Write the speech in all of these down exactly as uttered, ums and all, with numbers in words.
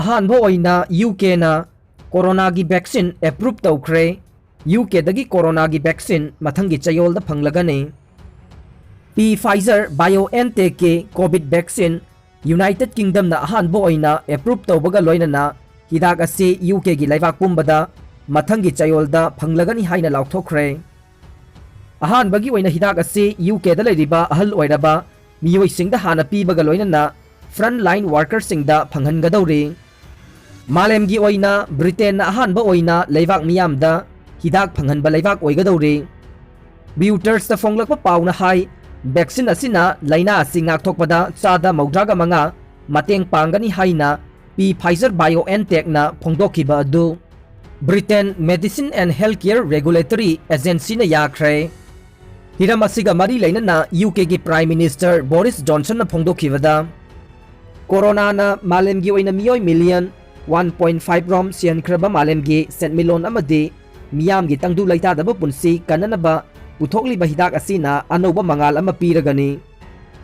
ꯑꯍꯥꯟꯕ ꯑꯣꯏꯅ ꯌꯨ ꯀꯦꯅ ꯀꯣꯔꯣꯅꯥꯒꯤ ꯚꯦꯛꯁꯤꯟ ꯑꯦꯄ꯭ꯔꯨꯞ ꯇꯧꯈ꯭ꯔꯦ꯫ ꯌꯨ ꯀꯦꯗꯒꯤ ꯀꯣꯔꯣꯅꯥꯒꯤ ꯚꯦꯛꯁꯤꯟ ꯃꯊꯪꯒꯤ ꯆꯌꯣꯜꯗ ꯐꯪꯂꯒꯅꯤ꯫ ꯄꯤ ꯐꯥꯏꯖꯔ ꯕꯥꯏꯑꯣ ꯑꯦꯟ ꯇꯦꯛꯀꯤ ꯀꯣꯚꯤꯗ ꯚꯦꯛꯁꯤꯟ ꯌꯨꯅꯥꯏꯇꯦꯗ ꯀꯤꯡꯗꯝꯅ ꯑꯍꯥꯟꯕ ꯑꯣꯏꯅ ꯑꯦꯄ꯭ꯔꯨꯞ ꯇꯧꯕꯒ ꯂꯣꯏꯅꯅ ꯍꯤꯗꯥꯛ ꯑꯁꯤ ꯌꯨ ꯀꯦꯒꯤ ꯂꯩꯕꯥꯛ ꯄꯨꯝꯕꯗ ꯃꯊꯪꯒꯤ ꯆꯌꯣꯜꯗ ꯐꯪꯂꯒꯅꯤ ꯍꯥꯏꯅ ꯂꯥꯎꯊꯣꯛꯈ꯭ꯔꯦ꯫ ꯑꯍꯥꯟꯕꯒꯤ ꯑꯣꯏꯅ ꯍꯤꯗꯥꯛ ꯑꯁꯤ ꯌꯨ ꯀꯦꯗ ꯂꯩꯔꯤꯕ ꯑꯍꯜ ꯑꯣꯏꯔꯕ ꯃꯤꯑꯣꯏꯁꯤꯡꯗ ꯍꯥꯟꯅ ꯄꯤꯕꯒ ꯂꯣꯏꯅꯅ ꯐ꯭ꯔꯟꯠ ꯂꯥꯏꯟ ꯋꯥꯔꯀꯔꯁꯤꯡꯗ ꯐꯪꯍꯟꯒꯗꯧꯔꯤ꯫ ꯃꯥꯂꯦꯝꯒꯤ ꯑꯣꯏꯅ ꯕ꯭ꯔꯤꯇꯦꯟꯅ ꯑꯍꯥꯟꯕ ꯑꯣꯏꯅ ꯂꯩꯕꯥꯛ ꯃꯤꯌꯥꯝꯗ ꯍꯤꯗꯥꯛ ꯐꯪꯍꯟꯕ ꯂꯩꯕꯥꯛ ꯑꯣꯏꯒꯗꯧꯔꯤ꯫ ꯔꯤꯎꯇꯔꯁꯇ ꯐꯣꯡꯂꯛꯄ ꯄꯥꯎꯅ ꯍꯥꯏ, ꯚꯦꯛꯁꯤꯟ ꯑꯁꯤꯅ ꯂꯥꯏꯅꯥ ꯑꯁꯤ ꯉꯥꯛꯊꯣꯛꯄꯗ ꯆꯥꯗ ꯃꯧꯗ꯭ꯔꯥꯒ ꯃꯉꯥ ꯃꯇꯦꯡ ꯄꯥꯡꯒꯅꯤ ꯍꯥꯏꯅ ꯄꯤ ꯐꯥꯏꯖꯔ ꯕꯥꯏꯑꯣ ꯑꯦꯟ ꯇꯦꯛꯅ ꯐꯣꯡꯗꯣꯛꯈꯤꯕ ꯑꯗꯨ꯫ Britain medicine and health care regulatory ꯑꯦꯖꯦꯟꯁꯤꯅ ꯌꯥꯈ꯭ꯔꯦ꯫ ꯍꯤꯔꯝ ꯑꯁꯤꯒ ꯃꯔꯤ ꯂꯩꯅꯅ ꯌꯨ ꯀꯦꯒꯤ ꯄ꯭ꯔꯥꯏꯝ ꯃꯤꯅꯤꯁꯇꯔ ꯕꯣꯔꯤꯁ ꯖꯣꯟꯁꯟꯅ ꯐꯣꯡꯗꯣꯛꯈꯤꯕꯗ, ꯀꯣꯔꯣꯅꯥꯅ ꯃꯥꯂꯦꯝꯒꯤ ꯑꯣꯏꯅ ꯃꯤꯑꯣꯏ ꯃꯤꯂꯤꯌꯟ ꯋꯥꯟ ꯄꯣꯏꯟ ꯐꯥꯏꯚ ꯔꯣꯝ ꯁꯤꯍꯟꯈ꯭ꯔꯕ ꯃꯥꯂꯦꯝꯒꯤ ꯁꯦꯟꯃꯤꯠꯂꯣꯟ ꯑꯃꯗꯤ ꯃꯤꯌꯥꯝꯒꯤ ꯇꯪꯗꯨ ꯂꯩꯇꯥꯗꯕ ꯄꯨꯟꯁꯤ ꯀꯟꯅꯅꯕ ꯄꯨꯊꯣꯛꯂꯤꯕ ꯍꯤꯗꯥꯛ ꯑꯁꯤꯅ ꯑꯅꯧꯕ ꯃꯉꯥꯜ ꯑꯃ ꯄꯤꯔꯒꯅꯤ꯫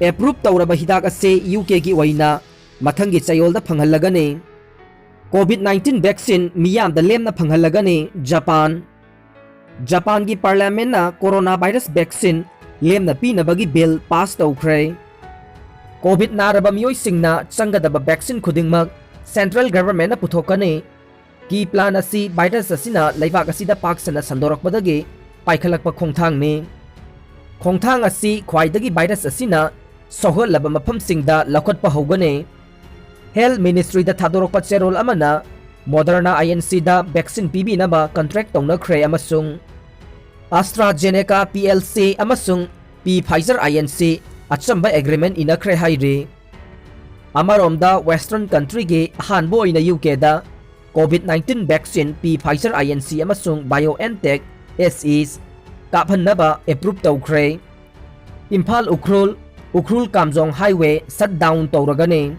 ꯑꯦꯄ꯭ꯔꯨꯞ ꯇꯧꯔꯕ ꯍꯤꯗꯥꯛ ꯑꯁꯤ ꯌꯨ ꯀꯦꯒꯤ ꯑꯣꯏꯅ ꯃꯊꯪꯒꯤ ꯆꯌꯣꯜꯗ ꯐꯪꯍꯜꯂꯒꯅꯤ꯫ ꯀꯣꯚꯤꯗ ꯅꯥꯏꯟꯇꯤꯟ ꯚꯦꯛꯁꯤꯟ ꯃꯤꯌꯥꯝꯗ ꯂꯦꯝꯅ ꯐꯪꯍꯜꯂꯒꯅꯤ ꯖꯄꯥꯟ꯫ ꯖꯄꯥꯟꯒꯤ ꯄꯥꯔꯂꯤꯌꯥꯃꯦꯟꯅ ꯀꯣꯔꯣꯅꯥ ꯚꯥꯏꯔꯁ ꯚꯦꯛꯁꯤꯟ ꯂꯦꯝꯅ ꯄꯤꯅꯕꯒꯤ ꯕꯤꯜ ꯄꯥꯁ ꯇꯧꯈ꯭ꯔꯦ꯫ ꯀꯣꯚꯤꯗ ꯅꯥꯔꯕ ꯃꯤꯑꯣꯏꯁꯤꯡꯅ ꯆꯪꯒꯗꯕ ꯚꯦꯛꯁꯤꯟ ꯈꯨꯗꯤꯡꯃꯛ ꯁꯦꯟꯇ꯭ꯔꯦꯜ ꯒꯚꯔꯟꯃꯦꯟꯠꯅ ꯄꯨꯊꯣꯛꯀꯅꯤ꯫ ꯀꯤ ꯄ꯭ꯂꯥꯟ ꯑꯁꯤ ꯚꯥꯏꯔꯁ ꯑꯁꯤꯅ ꯂꯩꯕꯥꯛ ꯑꯁꯤꯗ ꯄꯥꯛ ꯁꯟꯅ ꯁꯟꯗꯣꯔꯛꯄꯗꯒꯤ ꯄꯥꯏꯈꯠꯂꯛꯄ ꯈꯣꯡꯊꯥꯡꯅꯤ꯫ ꯈꯣꯡꯊꯥꯡ ꯑꯁꯤ ꯈ꯭ꯋꯥꯏꯗꯒꯤ ꯚꯥꯏꯔꯁ ꯑꯁꯤꯅ ꯁꯣꯛꯍꯜꯂꯕ ꯃꯐꯝꯁꯤꯡꯗ ꯂꯧꯈꯠꯄ ꯍꯧꯒꯅꯤ꯫ ꯍꯦꯜꯊ ꯃꯤꯅꯤꯁꯇ꯭ꯔꯤꯗ ꯊꯥꯗꯣꯔꯛꯄ ꯆꯦꯔꯣꯜ ꯑꯃꯅ ꯃꯣꯗꯔꯅꯥ ꯑꯥꯏ ꯑꯦꯟ ꯁꯤꯗ ꯚꯦꯛꯁꯤꯟ ꯄꯤꯕꯤꯅꯕ ꯀꯟꯇ꯭ꯔꯦꯛ ꯇꯧꯅꯈ꯭ꯔꯦ ꯑꯃꯁꯨꯡ AstraZeneca ꯄꯤ ꯑꯦꯜ ꯁꯤ ꯑꯃꯁꯨꯡ ꯄꯤ ꯐꯥꯏꯖꯔ ꯑꯥꯏ ꯑꯦꯟ ꯁꯤ ꯑꯆꯝꯕ ꯑꯦꯒ꯭ꯔꯤꯃꯦꯟꯠ ꯏꯅꯈ꯭ꯔꯦ ꯍꯥꯏꯔꯤ꯫ ꯑꯃꯔꯣꯝꯗ, ꯋꯦꯁꯇꯔꯟ ꯀꯟꯇ꯭ꯔꯤꯒꯤ ꯑꯍꯥꯟꯕ ꯑꯣꯏꯅ ꯌꯨ ꯀꯦꯗ Covid nineteen vaccine Pfizer I N C ꯑꯃꯁꯨꯡ BioNTech S E ꯀꯥꯞꯍꯟꯅꯕ ꯑꯦꯄ꯭ꯔꯨꯞ ꯇꯧꯈ꯭ꯔꯦ꯫ Imphal Ukhrul, Ukhrul Kamjong highway shut down ꯇꯧꯔꯒꯅꯤ꯫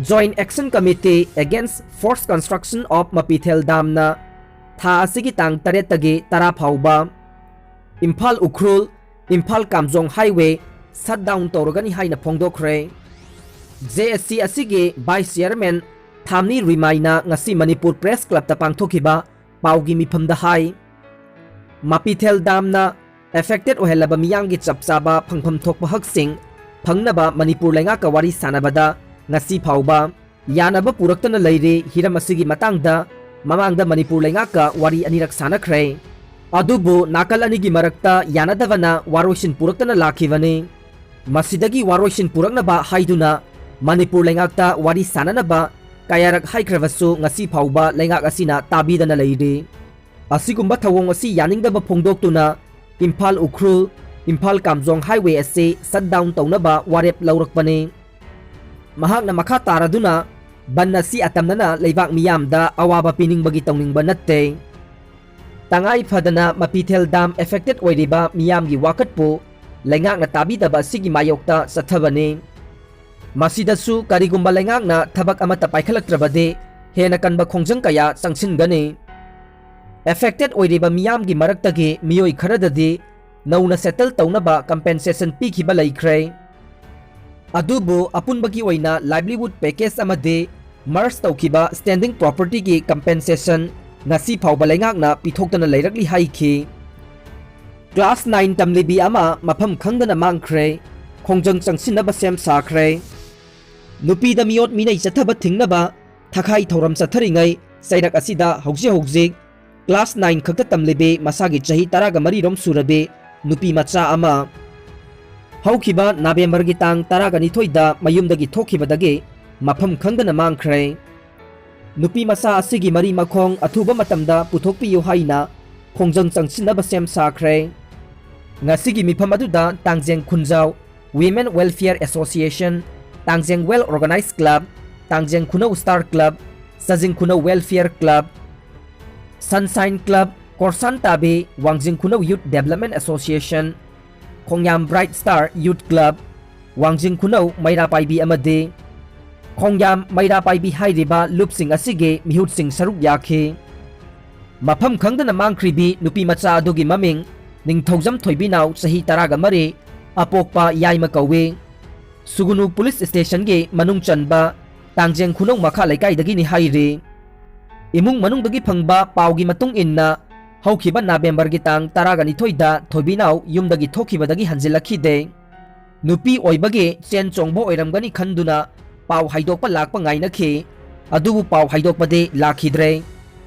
Joint Action Committee Against Forced Construction of Mapithel ꯗꯥꯝꯅ ꯊꯥ ꯑꯁꯤꯒꯤ ꯇꯥꯡ ꯇꯔꯦꯠꯇꯒꯤ ꯇꯔꯥ ꯐꯥꯎꯕ Imphal Ukhrul, Imphal Kamjong highway shut down ꯇꯧꯔꯒꯅꯤ ꯍꯥꯏꯅ ꯐꯣꯡꯗꯣꯛꯈ꯭ꯔꯦ꯫ ꯖꯦ ꯑꯦꯁ ꯁꯤ ꯑꯁꯤꯒꯤ ꯚꯥꯏꯁ ꯆꯤꯌꯔꯃꯦꯟ ꯊꯥꯝꯅꯤ ꯔꯤꯃꯥꯏꯅ ꯉꯁꯤ ꯃꯅꯤꯄꯨꯔ ꯄ꯭ꯔꯦꯁ ꯀ꯭ꯂꯕꯇ ꯄꯥꯡꯊꯣꯛꯈꯤꯕ ꯄꯥꯎꯒꯤ ꯃꯤꯐꯝꯗ ꯍꯥꯏ꯫ ꯃꯄꯤꯊꯦꯜ ꯗꯥꯝꯅ ꯑꯦꯐꯦꯛꯇꯦꯗ ꯑꯣꯏꯍꯜꯂꯕ ꯃꯤꯌꯥꯝꯒꯤ ꯆꯞ ꯆꯥꯕ ꯐꯪꯐꯝ ꯊꯣꯛꯄ ꯍꯛꯁꯤꯡ ꯐꯪꯅꯕ ꯃꯅꯤꯄꯨꯔ ꯂꯩꯉꯥꯛꯀ ꯋꯥꯔꯤ ꯁꯥꯟꯅꯕꯗ ꯉꯁꯤ ꯐꯥꯎꯕ ꯌꯥꯅꯕ ꯄꯨꯔꯛꯇꯅ ꯂꯩꯔꯤ꯫ ꯍꯤꯔꯝ ꯑꯁꯤꯒꯤ ꯃꯇꯥꯡꯗ ꯃꯃꯥꯡꯗ ꯃꯅꯤꯄꯨꯔ ꯂꯩꯉꯥꯛꯀ ꯋꯥꯔꯤ ꯑꯅꯤꯔꯛ ꯁꯥꯟꯅꯈ꯭ꯔꯦ꯫ ꯑꯗꯨꯕꯨ ꯅꯥꯀꯜ ꯑꯅꯤꯒꯤ ꯃꯔꯛꯇ ꯌꯥꯅꯗꯕꯅ ꯋꯥꯔꯣꯏꯁꯤꯟ ꯄꯨꯔꯛꯇꯅ ꯂꯥꯛꯈꯤꯕꯅꯤ꯫ ꯃꯁꯤꯗꯒꯤ ꯋꯥꯔꯣꯏꯁꯤꯟ ꯄꯨꯔꯛꯅꯕ ꯍꯥꯏꯗꯨꯅ ꯃꯅꯤꯄꯨꯔ ꯂꯩꯉꯥꯛꯇ ꯋꯥꯔꯤ ꯁꯥꯟꯅꯅꯕ ꯀꯌꯥꯔꯛ ꯍꯥꯏꯈ꯭ꯔꯕꯁꯨ ꯉꯁꯤ ꯐꯥꯎꯕ ꯂꯩꯉꯥꯛ ꯑꯁꯤꯅ ꯇꯥꯕꯤꯗꯅ ꯂꯩꯔꯤ꯫ ꯑꯁꯤꯒꯨꯝꯕ ꯊꯧꯑꯣꯡ ꯑꯁꯤ ꯌꯥꯅꯤꯡꯗꯕ ꯐꯣꯡꯗꯣꯛꯇꯨꯅ ꯏꯝꯐꯥꯜ ꯎꯈ꯭ꯔꯨꯜ, ꯏꯝꯐꯥꯜ ꯀꯥꯝꯖꯣꯡ ꯍꯥꯏꯋꯦ ꯑꯁꯤ ꯁꯠ ꯗꯥꯎꯟ ꯇꯧꯅꯕ ꯋꯥꯔꯦꯞ ꯂꯧꯔꯛꯄꯅꯤ꯫ ꯃꯍꯥꯛꯅ ꯃꯈꯥ ꯇꯥꯔꯗꯨꯅ ꯕꯟ ꯑꯁꯤ ꯑꯇꯝꯅꯅ ꯂꯩꯕꯥꯛ ꯃꯤꯌꯥꯝꯗ ꯑꯋꯥꯕ ꯄꯤꯅꯤꯡꯕꯒꯤ ꯇꯧꯅꯤꯡꯕ ꯅꯠꯇꯦ꯫ ꯇꯉꯥꯏ ꯐꯗꯅ ꯃꯄꯤꯊꯦꯜ ꯗꯥꯝ ꯑꯦꯐꯦꯛꯇꯦꯗ ꯑꯣꯏꯔꯤꯕ ꯃꯤꯌꯥꯝꯒꯤ ꯋꯥꯀꯠꯄꯨ ꯂꯩꯉꯥꯛꯅ ꯇꯥꯕꯤꯗꯕ ꯑꯁꯤꯒꯤ ꯃꯥꯌꯣꯛꯇ ꯆꯠꯊꯕꯅꯤ꯫ ꯃꯁꯤꯗꯁꯨ ꯀꯔꯤꯒꯨꯝꯕ ꯂꯩꯉꯥꯛꯅ ꯊꯕꯛ ꯑꯃꯠꯇ ꯄꯥꯏꯈꯠꯂꯛꯇ꯭ꯔꯕꯗꯤ ꯍꯦꯟꯅ ꯀꯟꯕ ꯈꯣꯡꯖꯪ ꯀꯌꯥ ꯆꯪꯁꯤꯟꯒꯅꯤ꯫ ꯑꯦꯐꯦꯛꯇꯦꯗ ꯑꯣꯏꯔꯤꯕ ꯃꯤꯌꯥꯝꯒꯤ ꯃꯔꯛꯇꯒꯤ ꯃꯤꯑꯣꯏ ꯈꯔꯗꯗꯤ ꯅꯧꯅ ꯁꯦꯇꯜ ꯇꯧꯅꯕ ꯀꯝꯄꯦꯟꯁꯦꯁꯟ ꯄꯤꯈꯤꯕ ꯂꯩꯈ꯭ꯔꯦ꯫ ꯑꯗꯨꯕꯨ ꯑꯄꯨꯟꯕꯒꯤ ꯑꯣꯏꯅ ꯂꯥꯏꯚꯂꯤꯍꯨꯗ ꯄꯦꯀꯦꯖ ꯑꯃꯗꯤ ꯃꯔꯖ ꯇꯧꯈꯤꯕ ꯁ꯭ꯇꯦꯟꯗꯤꯡ ꯄ꯭ꯔꯣꯄꯔꯇꯤꯒꯤ ꯀꯝꯄꯦꯟꯁꯦꯁꯟ ꯉꯁꯤ ꯐꯥꯎꯕ ꯂꯩꯉꯥꯛꯅ ꯄꯤꯊꯣꯛꯇꯅ ꯂꯩꯔꯛꯂꯤ ꯍꯥꯏꯈꯤ꯫ ꯀ꯭ꯂꯥꯁ ꯅꯥꯏꯟ ꯇꯝꯂꯤꯕꯤ ꯑꯃ ꯃꯐꯝ ꯈꯪꯗꯅ ꯃꯥꯡꯈ꯭ꯔꯦ꯫ ꯈꯣꯡꯖꯪ ꯆꯪꯁꯤꯟꯅꯕ ꯁꯦꯝ ꯁꯥꯈ꯭ꯔꯦ꯫ ꯅꯨꯄꯤꯗ ꯃꯤꯑꯣꯠ ꯃꯤꯅꯩ ꯆꯠꯊꯕ ꯊꯤꯡꯅꯕ ꯊꯈꯥꯏ ꯊꯧꯔꯝ ꯆꯠꯊꯔꯤꯉꯩ ꯆꯩꯔꯛ ꯑꯁꯤꯗ ꯍꯧꯖꯤꯛ ꯍꯧꯖꯤꯛ ꯀ꯭ꯂꯥꯁ ꯅꯥꯏꯟ ꯈꯛꯇ ꯇꯝꯂꯤꯕꯤ ꯃꯁꯥꯒꯤ ꯆꯍꯤ ꯇꯔꯥꯒ ꯃꯔꯤꯔꯣꯝ ꯁꯨꯔꯕꯤ ꯅꯨꯄꯤ ꯃꯆꯥ ꯑꯃ ꯍꯧꯈꯤꯕ ꯅꯕꯦꯝꯕꯔꯒꯤ ꯇꯥꯡ ꯇꯔꯥꯒ ꯅꯤꯊꯣꯏꯗ ꯃꯌꯨꯝꯗꯒꯤ ꯊꯣꯛꯈꯤꯕꯗꯒꯤ ꯃꯐꯝ ꯈꯪꯗꯅ ꯃꯥꯡꯈ꯭ꯔꯦ꯫ ꯅꯨꯄꯤ ꯃꯆꯥ ꯑꯁꯤꯒꯤ ꯃꯔꯤ ꯃꯈꯣꯡ ꯑꯊꯨꯕ ꯃꯇꯝꯗ ꯄꯨꯊꯣꯛꯄꯤꯌꯨ ꯍꯥꯏꯅ ꯈꯣꯡꯖꯪ ꯆꯪꯁꯤꯟꯅꯕ ꯁꯦꯝ ꯁꯥꯈ꯭ꯔꯦ꯫ ꯉꯁꯤꯒꯤ ꯃꯤꯐꯝ ꯑꯗꯨꯗ ꯇꯥꯡꯖꯦꯡ ꯈꯨꯟꯖꯥꯎ Women Welfare Association, ꯇꯥꯡꯖꯦꯡ Well Organized Club, ꯇꯥꯡꯖꯦꯡ ꯈꯨꯅꯧ Star Club, ꯆꯥꯖꯤꯡ ꯈꯨꯅꯧ Welfare Club, Sunshine Club, ꯀꯣꯔꯁꯥꯟ ꯇꯥꯕꯤ, ꯋꯥꯡꯖꯤꯡ ꯈꯨꯅꯧ Youth Development Association, ꯈꯣꯡꯌꯥꯝ Bright Star Youth Club, ꯋꯥꯡꯖꯤꯡ ꯈꯨꯅꯧ ꯃꯩꯔꯥ ꯄꯥꯏꯕꯤ ꯑꯃꯗꯤ ꯈꯣꯡꯌꯥꯝ ꯃꯩꯔꯥ ꯄꯥꯏꯕꯤ ꯍꯥꯏꯔꯤꯕ ꯂꯨꯞꯁꯤꯡ ꯑꯁꯤꯒꯤ ꯃꯤꯍꯨꯠꯁꯤꯡ ꯁꯔꯨꯛ ꯌꯥꯈꯤ꯫ ꯃꯐꯝ ꯈꯪꯗꯅ ꯃꯥꯡꯈ꯭ꯔꯤꯕꯤ ꯅꯨꯄꯤ ꯃꯆꯥ ꯑꯗꯨꯒꯤ ꯃꯃꯤꯡ ꯅꯤꯡꯊꯧꯖꯝ ꯊꯣꯏꯕꯤꯅꯥꯎ, ꯆꯍꯤ ꯇꯔꯥꯒ ꯃꯔꯤ, ꯑꯄꯣꯛꯄ ꯌꯥꯏꯃ ꯀꯧꯏ꯫ ꯁꯨꯒꯨꯅꯨ ꯄꯨꯂꯤꯁ ꯁ꯭ꯇꯦꯁꯟꯒꯤ ꯃꯅꯨꯡ ꯆꯟꯕ ꯇꯥꯡꯖꯦꯡ ꯈꯨꯅꯧ ꯃꯈꯥ ꯂꯩꯀꯥꯏꯗꯒꯤꯅꯤ ꯍꯥꯏꯔꯤ꯫ ꯏꯃꯨꯡ ꯃꯅꯨꯡꯗꯒꯤ ꯐꯪꯕ ꯄꯥꯎꯒꯤ ꯃꯇꯨꯡ ꯏꯟꯅ, ꯍꯧꯈꯤꯕ ꯅꯕꯦꯝꯕꯔꯒꯤ ꯇꯥꯡ ꯇꯔꯥꯒ ꯅꯤꯊꯣꯏꯗ ꯊꯣꯏꯕꯤꯅꯥꯎ ꯌꯨꯝꯗꯒꯤ ꯊꯣꯛꯈꯤꯕꯗꯒꯤ ꯍꯟꯖꯤꯜꯂꯛꯈꯤꯗꯦ꯫ ꯅꯨꯄꯤ ꯑꯣꯏꯕꯒꯤ ꯆꯦꯟ ꯆꯣꯡꯕ ꯑꯣꯏꯔꯝꯒꯅꯤ ꯈꯟꯗꯨꯅ ꯄꯥꯎ ꯍꯥꯏꯗꯣꯛꯄ ꯂꯥꯛꯄ ꯉꯥꯏꯅꯈꯤ, ꯑꯗꯨꯕꯨ ꯄꯥꯎ ꯍꯥꯏꯗꯣꯛꯄꯗꯤ ꯂꯥꯛꯈꯤꯗ꯭ꯔꯦ꯫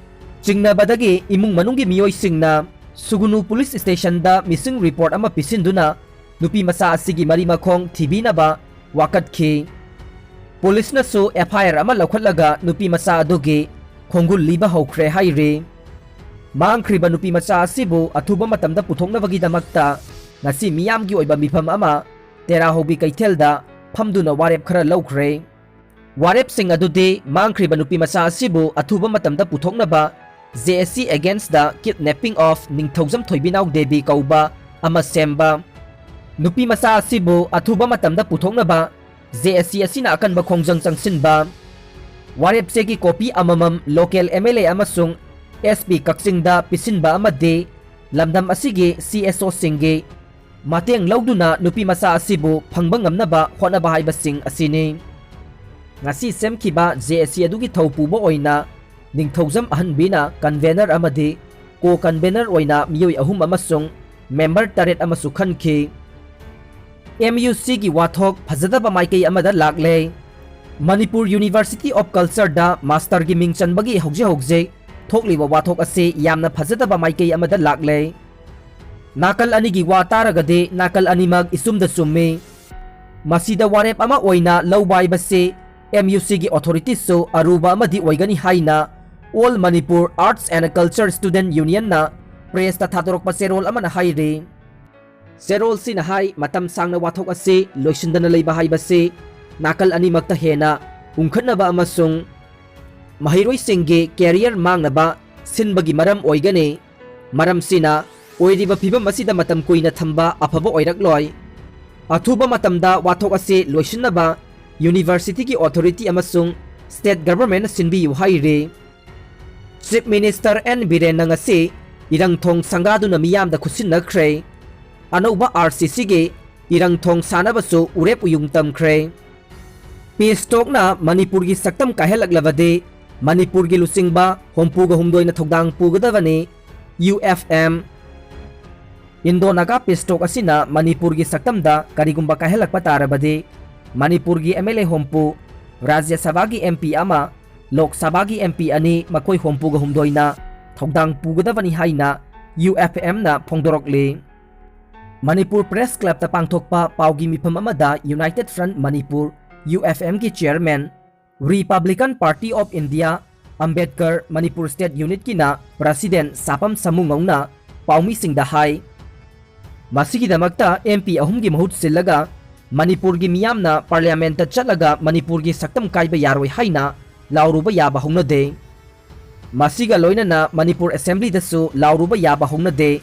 ꯆꯤꯡꯅꯕꯗꯒꯤ ꯏꯃꯨꯡ ꯃꯅꯨꯡꯒꯤ ꯃꯤꯑꯣꯏꯁꯤꯡꯅ ꯁꯨꯒꯨꯅꯨ ꯄꯨꯂꯤꯁ ꯁ꯭ꯇꯦꯁꯟꯗ ꯃꯤꯁꯤꯡ ꯔꯤꯄꯣꯔꯠ ꯑꯃ ꯄꯤꯁꯤꯟꯗꯨꯅ ꯅꯨꯄꯤ ꯃꯆꯥ ꯑꯁꯤꯒꯤ ꯃꯔꯤ ꯃꯈꯣꯡ ꯊꯤꯕꯤꯅꯕ ꯋꯥꯀꯠꯈꯤ꯫ ꯄꯨꯂꯤꯁꯅꯁꯨ ꯑꯦꯐ ꯑꯥꯏ ꯑꯥꯔ ꯑꯃ ꯂꯧꯈꯠꯂꯒ ꯅꯨꯄꯤ ꯃꯆꯥ ꯑꯗꯨꯒꯤ ꯈꯣꯡꯒꯨꯜ ꯂꯤꯕ ꯍꯧꯈ꯭ꯔꯦ ꯍꯥꯏꯔꯤ꯫ ꯃꯥꯡꯈ꯭ꯔꯤꯕ ꯅꯨꯄꯤ ꯃꯆꯥ ꯑꯁꯤꯕꯨ ꯑꯊꯨꯕ ꯃꯇꯝꯗ ꯄꯨꯊꯣꯛꯅꯕꯒꯤꯗꯃꯛꯇ ꯉꯁꯤ ꯃꯤꯌꯥꯝꯒꯤ ꯑꯣꯏꯕ ꯃꯤꯐꯝ ꯑꯃ ꯇꯦꯔꯥꯍꯧꯕꯤ ꯀꯩꯊꯦꯜꯗ ꯐꯝꯗꯨꯅ ꯋꯥꯔꯦꯞ ꯈꯔ ꯂꯧꯈ꯭ꯔꯦ꯫ ꯋꯥꯔꯦꯞꯁꯤꯡ ꯑꯗꯨꯗꯤ ꯃꯥꯡꯈ꯭ꯔꯤꯕ ꯅꯨꯄꯤ ꯃꯆꯥ ꯑꯁꯤꯕꯨ ꯑꯊꯨꯕ ꯃꯇꯝꯗ ꯄꯨꯊꯣꯛꯅꯕ J S C Against the Kidnapping of ꯅꯤꯡꯊꯧꯖꯝ ꯊꯣꯏꯕꯤꯅꯥꯎ ꯗꯦꯕꯤ ꯀꯧꯕ ꯑꯃ ꯁꯦꯝꯕ, ꯅꯨꯄꯤ ꯃꯆꯥ ꯑꯁꯤꯕꯨ ꯑꯊꯨꯕ ꯃꯇꯝꯗ ꯄꯨꯊꯣꯛꯅꯕ J S C ꯑꯁꯤꯅ ꯑꯀꯟꯕ ꯈꯣꯡꯖꯪ ꯆꯪꯁꯤꯟꯕ, ꯋꯥꯔꯦꯞ ꯆꯦꯒꯤ ꯀꯣꯄꯤ ꯑꯃꯃꯝ local M L A ꯑꯃꯁꯨꯡ S P ꯀꯛꯆꯤꯡꯗ ꯄꯤꯁꯤꯟꯕ ꯑꯃꯗꯤ ꯂꯝꯗꯝ ꯑꯁꯤꯒꯤ C S O ꯁꯤꯡꯒꯤ ꯃꯇꯦꯡ ꯂꯧꯗꯨꯅ ꯅꯨꯄꯤ ꯃꯆꯥ ꯑꯁꯤꯕꯨ ꯐꯪꯕ ꯉꯝꯅꯕ ꯍꯣꯠꯅꯕ ꯍꯥꯏꯕꯁꯤꯡ ꯑꯁꯤꯅꯤ꯫ ꯉꯁꯤ ꯁꯦꯝꯈꯤꯕ J S C ꯑꯗꯨꯒꯤ ꯊꯧ ꯄꯨꯕ ꯑꯣꯏꯅ ꯅꯤꯡꯊꯧꯖꯝ ꯑꯍꯟꯕꯤꯅ convener ꯑꯃꯗꯤ co-convener ꯑꯣꯏꯅ ꯃꯤꯑꯣꯏ ꯑꯍꯨꯝ ꯑꯃꯁꯨꯡ member ꯇꯔꯦꯠ ꯑꯃꯁꯨ ꯈꯟꯈꯤ꯫ M U C ꯒꯤ ꯋꯥꯊꯣꯛ ꯐꯖꯗꯕ ꯃꯥꯏꯀꯩ ꯑꯃꯗ ꯂꯥꯛꯂꯦ꯫ Manipur University of Culture the master ꯒꯤ ꯃꯤꯡ ꯆꯟꯕꯒꯤ ꯍꯧꯖꯤꯛ ꯍꯧꯖꯤꯛ ꯊꯣꯛꯂꯤꯕ ꯋꯥꯊꯣꯛ ꯑꯁꯤ ꯌꯥꯝꯅ ꯐꯖꯗꯕ ꯃꯥꯏꯀꯩ ꯑꯃꯗ ꯂꯥꯛꯂꯦ꯫ ꯅꯥꯀꯜ ꯑꯅꯤꯒꯤ ꯋꯥ ꯇꯥꯔꯒꯗꯤ ꯅꯥꯀꯜ ꯑꯅꯤꯃꯛ ꯏꯆꯨꯝꯗ ꯆꯨꯝꯃꯤ꯫ ꯃꯁꯤꯗ ꯋꯥꯔꯦꯞ ꯑꯃ ꯑꯣꯏꯅ ꯂꯧꯕ ꯍꯥꯏꯕꯁꯤ M U C ꯒꯤ authority ꯁꯨ ꯑꯔꯨꯕ ꯑꯃꯗꯤ ꯑꯣꯏꯒꯅꯤ ꯍꯥꯏꯅ All Manipur Arts and Culture Student Union ꯅ press ꯇ ꯊꯥꯗꯣꯔꯛꯄ ꯆꯦꯔꯣꯜ ꯑꯃꯅ ꯍꯥꯏꯔꯤ꯫ ꯆꯦꯔꯣꯜꯁꯤꯅ ꯍꯥꯏ, ꯃꯇꯝ ꯁꯥꯡꯅ ꯋꯥꯊꯣꯛ ꯑꯁꯤ ꯂꯣꯏꯁꯤꯟꯗꯅ ꯂꯩꯕ ꯍꯥꯏꯕꯁꯤ ꯅꯥꯀꯜ ꯑꯅꯤꯃꯛꯇ ꯍꯦꯟꯅ ꯎꯪꯈꯠꯅꯕ ꯑꯃꯁꯨꯡ ꯃꯍꯩꯔꯣꯏꯁꯤꯡꯒꯤ career ꯃꯥꯡꯅꯕ ꯁꯤꯟꯕꯒꯤ ꯃꯔꯝ ꯑꯣꯏꯒꯅꯤ꯫ ꯃꯔꯝꯁꯤꯅ ꯑꯣꯏꯔꯤꯕ ꯐꯤꯚꯝ ꯑꯁꯤꯗ ꯃꯇꯝ ꯀꯨꯏꯅ ꯊꯝꯕ ꯑꯐꯕ ꯑꯣꯏꯔꯛꯂꯣꯏ꯫ ꯑꯊꯨꯕ ꯃꯇꯝꯗ ꯋꯥꯊꯣꯛ ꯑꯁꯤ ꯂꯣꯏꯁꯤꯟꯅꯕ university ꯒꯤ authority ꯑꯃꯁꯨꯡ state government ꯅ ꯁꯤꯟꯕꯤꯌꯨ ꯍꯥꯏꯔꯤ꯫ Chief Minister N ꯕꯤꯔꯦꯟꯅ ꯉꯁꯤ ꯏꯔꯪꯊꯣꯡ ꯁꯪꯒꯥꯗꯨꯅ ꯃꯤꯌꯥꯝꯗ ꯈꯨꯠꯁꯤꯟꯅꯈ꯭ꯔꯦ꯫ ꯑꯅꯧꯕ R C C ꯒꯤ ꯏꯔꯪꯊꯣꯡ ꯁꯥꯅꯕꯁꯨ ꯎꯔꯦꯞ ꯎꯌꯨꯡ ꯇꯝꯈ꯭ꯔꯦ꯫ Peace talkꯅ ꯃꯅꯤꯄꯨꯔꯒꯤ ꯁꯛꯇꯝ ꯀꯥꯏꯍꯜꯂꯛꯂꯕꯗꯤ ꯃꯅꯤꯄꯨꯔꯒꯤ ꯂꯨꯆꯤꯡꯕ ꯍꯨꯝꯐꯨꯒ ꯍꯨꯝꯗꯣꯏꯅ ꯊꯧꯗꯥꯡ ꯄꯨꯒꯗꯕꯅꯤ, U F M. Indo Naga peace talk ꯑꯁꯤꯅ ꯃꯅꯤꯄꯨꯔꯒꯤ ꯁꯛꯇꯝꯗ ꯀꯔꯤꯒꯨꯝꯕ ꯀꯥꯏꯍꯜꯂꯛꯄ ꯇꯥꯔꯕꯗꯤ, ꯃꯅꯤꯄꯨꯔꯒꯤ ꯑꯦꯝ ꯑꯦꯜ ꯑꯦ ꯍꯨꯝꯐꯨ, ꯔꯥꯖ꯭ꯌ ꯁꯚꯥꯒꯤ ꯑꯦꯝ ꯄꯤ ꯑꯃ, ꯂꯣꯛ ꯁꯚꯥꯒꯤ ꯑꯦꯝ ꯄꯤ ꯑꯅꯤ, ꯃꯈꯣꯏ ꯍꯨꯝꯐꯨꯒ ꯍꯨꯝꯗꯣꯏꯅ ꯊꯧꯗꯥꯡ ꯄꯨꯒꯗꯕꯅꯤ ꯍꯥꯏꯅ ꯌꯨ ꯑꯦꯐ ꯑꯦꯝꯅ ꯐꯣꯡꯗꯣꯔꯛꯂꯤ꯫ ꯃꯅꯤꯄꯨꯔ Press Clubꯇ ꯄꯥꯡꯊꯣꯛꯄ ꯄꯥꯎꯒꯤ ꯃꯤꯐꯝ ꯑꯃꯗ United Front Manipur, U F ꯑꯦꯝꯒꯤ chairman, Republican Party of India, Ambedkar Manipur State Unitꯀꯤꯅ president ꯁꯥꯄꯝ ꯁꯥꯃꯨꯉꯧꯅ ꯄꯥꯎꯃꯤꯁꯤꯡꯗ ꯍꯥꯏ꯫ ꯃꯁꯤꯒꯤꯗꯃꯛꯇ ꯑꯦꯝ ꯄꯤ ꯑꯍꯨꯝꯒꯤ ꯃꯍꯨꯠ ꯁꯤꯜꯂꯒ ꯃꯅꯤꯄꯨꯔꯒꯤ ꯃꯤꯌꯥꯝꯅ parliamentꯇ ꯆꯠꯂꯒ ꯃꯅꯤꯄꯨꯔꯒꯤ ꯁꯛꯇꯝ ꯀꯥꯏꯕ ꯌꯥꯔꯣꯏ ꯍꯥꯏꯅ ꯂꯥꯎꯔꯨꯕ ꯌꯥꯕ ꯍꯧꯅꯗꯦ꯫ ꯃꯁꯤꯒ ꯂꯣꯏꯅꯅ ꯃꯅꯤꯄꯨꯔ assemblyꯗꯁꯨ ꯂꯥꯎꯔꯨꯕ ꯌꯥꯕ ꯍꯧꯅꯗꯦ꯫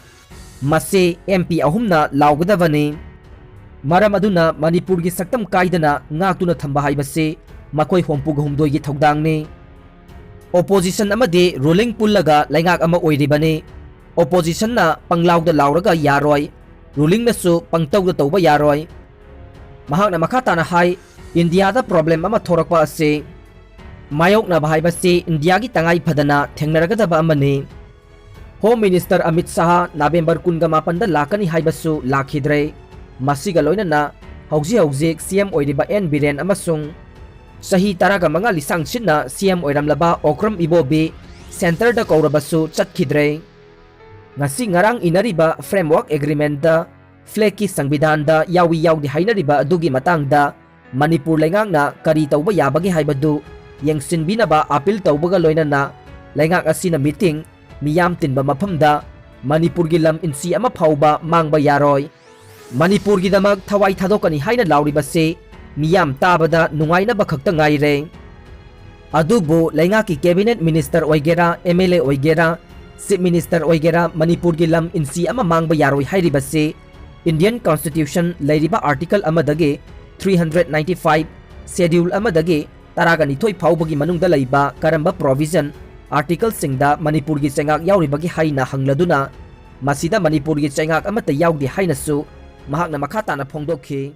ꯃꯁꯤ ꯑꯦꯝ ꯄꯤ ꯑꯍꯨꯝꯅ ꯂꯥꯎꯒꯗꯕꯅꯤ꯫ ꯃꯔꯝ ꯑꯗꯨꯅ ꯃꯅꯤꯄꯨꯔꯒꯤ ꯁꯛꯇꯝ ꯀꯥꯏꯗꯅ ꯉꯥꯛꯇꯨꯅ ꯊꯝꯕ ꯍꯥꯏꯕꯁꯤ ꯃꯈꯣꯏ ꯍꯨꯝꯐꯨꯒ ꯍꯨꯝꯗꯣꯏꯒꯤ ꯊꯧꯗꯥꯡꯅꯤ꯫ Opposition ꯑꯃꯗꯤ ruling ꯄꯨꯜꯂꯒ ꯂꯩꯉꯥꯛ ꯑꯃ ꯑꯣꯏꯔꯤꯕꯅꯤ꯫ Oppositionꯅ ꯄꯪꯂꯥꯎꯗ ꯂꯥꯎꯔꯒ ꯌꯥꯔꯣꯏ, rulingꯅꯁꯨ ꯄꯪꯇꯧꯗ ꯇꯧꯕ ꯌꯥꯔꯣꯏ꯫ ꯃꯍꯥꯛꯅ ꯃꯈꯥ ꯇꯥꯅ ꯍꯥꯏ, ꯏꯟꯗꯤꯌꯥꯗ problem ꯑꯃ ꯊꯣꯔꯛꯄ ꯑꯁꯤ ꯃꯥꯌꯣꯛꯅꯕ ꯍꯥꯏꯕꯁꯤ ꯏꯟꯗꯤꯌꯥꯒꯤ ꯇꯉꯥꯏ ꯐꯗꯅ ꯊꯦꯡꯅꯔꯒꯗꯕ ꯑꯃꯅꯤ꯫ Home Minister Amit Shah November ꯀꯨꯟꯒ ꯃꯥꯄꯟꯗ ꯂꯥꯛꯀꯅꯤ ꯍꯥꯏꯕꯁꯨ ꯂꯥꯛꯈꯤꯗ꯭ꯔꯦ꯫ ꯃꯁꯤꯒ ꯂꯣꯏꯅꯅ ꯍꯧꯖꯤꯛ ꯍꯧꯖꯤꯛ ꯁꯤ ꯑꯦꯝ ꯑꯣꯏꯔꯤꯕ ꯑꯦꯟ ꯕꯤꯔꯦꯟ ꯑꯃꯁꯨꯡ ꯆꯍꯤ ꯇꯔꯥꯒ ꯃꯉꯥ ꯂꯤꯁꯥꯡꯁꯤꯠꯅ ꯁꯤ ꯑꯦꯝ ꯑꯣꯏꯔꯝꯂꯕ ꯑꯣꯀ꯭ꯔꯝ ꯏꯕꯣꯕꯤ centreꯗ ꯀꯧꯔꯕꯁꯨ ꯆꯠꯈꯤꯗ꯭ꯔꯦ꯫ ꯉꯁꯤ ꯉꯔꯥꯡ ꯏꯅꯔꯤꯕ framework agreementꯗ flagꯀꯤ ꯁꯪꯕꯤꯙꯥꯟꯗ ꯌꯥꯎꯏ ꯌꯥꯎꯗꯦ ꯍꯥꯏꯅꯔꯤꯕ ꯑꯗꯨꯒꯤ ꯃꯇꯥꯡꯗ ꯃꯅꯤꯄꯨꯔ ꯂꯩꯉꯥꯛꯅ ꯀꯔꯤ ꯇꯧꯕ ꯌꯥꯕꯒꯦ ꯍꯥꯏꯕꯗꯨ ꯌꯦꯡꯁꯤꯟꯕꯤꯅꯕ appeal ꯇꯧꯕꯒ ꯂꯣꯏꯅꯅ ꯂꯩꯉꯥꯛ ꯑꯁꯤꯅ meeting, ꯃꯤꯌꯥꯝ ꯇꯤꯟꯕ ꯃꯐꯝꯗ ꯃꯅꯤꯄꯨꯔꯒꯤ ꯂꯝ ꯏꯟꯆꯤ ꯑꯃ ꯐꯥꯎꯕ ꯃꯥꯡꯕ ꯌꯥꯔꯣꯏ꯫ ꯃꯅꯤꯄꯨꯔꯒꯤꯗꯃꯛ ꯊꯋꯥꯏ ꯊꯥꯗꯣꯛꯀꯅꯤ ꯍꯥꯏꯅ ꯂꯥꯎꯔꯤꯕꯁꯤ ꯃꯤꯌꯥꯝ ꯇꯥꯕꯗ ꯅꯨꯡꯉꯥꯏꯅꯕ ꯈꯛꯇ ꯉꯥꯏꯔꯦ꯫ ꯑꯗꯨꯕꯨ ꯂꯩꯉꯥꯛꯀꯤ cabinet minister ꯑꯣꯏꯒꯦꯔꯥ, ꯑꯦꯝ ꯑꯦꯜ ꯑꯦ ꯑꯣꯏꯒꯦꯔꯥ, chief minister ꯑꯣꯏꯒꯦꯔꯥ, ꯃꯅꯤꯄꯨꯔꯒꯤ ꯂꯝ ꯏꯟꯆꯤ ꯑꯃ ꯃꯥꯡꯕ ꯌꯥꯔꯣꯏ ꯍꯥꯏꯔꯤꯕꯁꯤ Indian Constitution ꯂꯩꯔꯤꯕ article ꯑꯃꯗꯒꯤ three hundred ninety five, schedule ꯑꯃꯗꯒꯤ ꯇꯔꯥꯒ ꯅꯤꯊꯣꯏ ꯐꯥꯎꯕꯒꯤ ꯃꯅꯨꯡꯗ ꯂꯩꯕ ꯀꯔꯝꯕ provision, articleꯁꯤꯡꯗ ꯃꯅꯤꯄꯨꯔꯒꯤ ꯆꯩꯉꯥꯛ ꯌꯥꯎꯔꯤꯕꯒꯦ ꯍꯥꯏꯅ ꯍꯪꯂꯗꯨꯅ, ꯃꯁꯤꯗ ꯃꯅꯤꯄꯨꯔꯒꯤ ꯆꯩꯉꯥꯛ ꯑꯃꯠꯇ ꯌꯥꯎꯗꯦ ꯍꯥꯏꯅꯁꯨ ꯃꯍꯥꯛꯅ ꯃꯈꯥ ꯇꯥꯅ ꯐꯣꯡꯗꯣꯛꯈꯤ꯫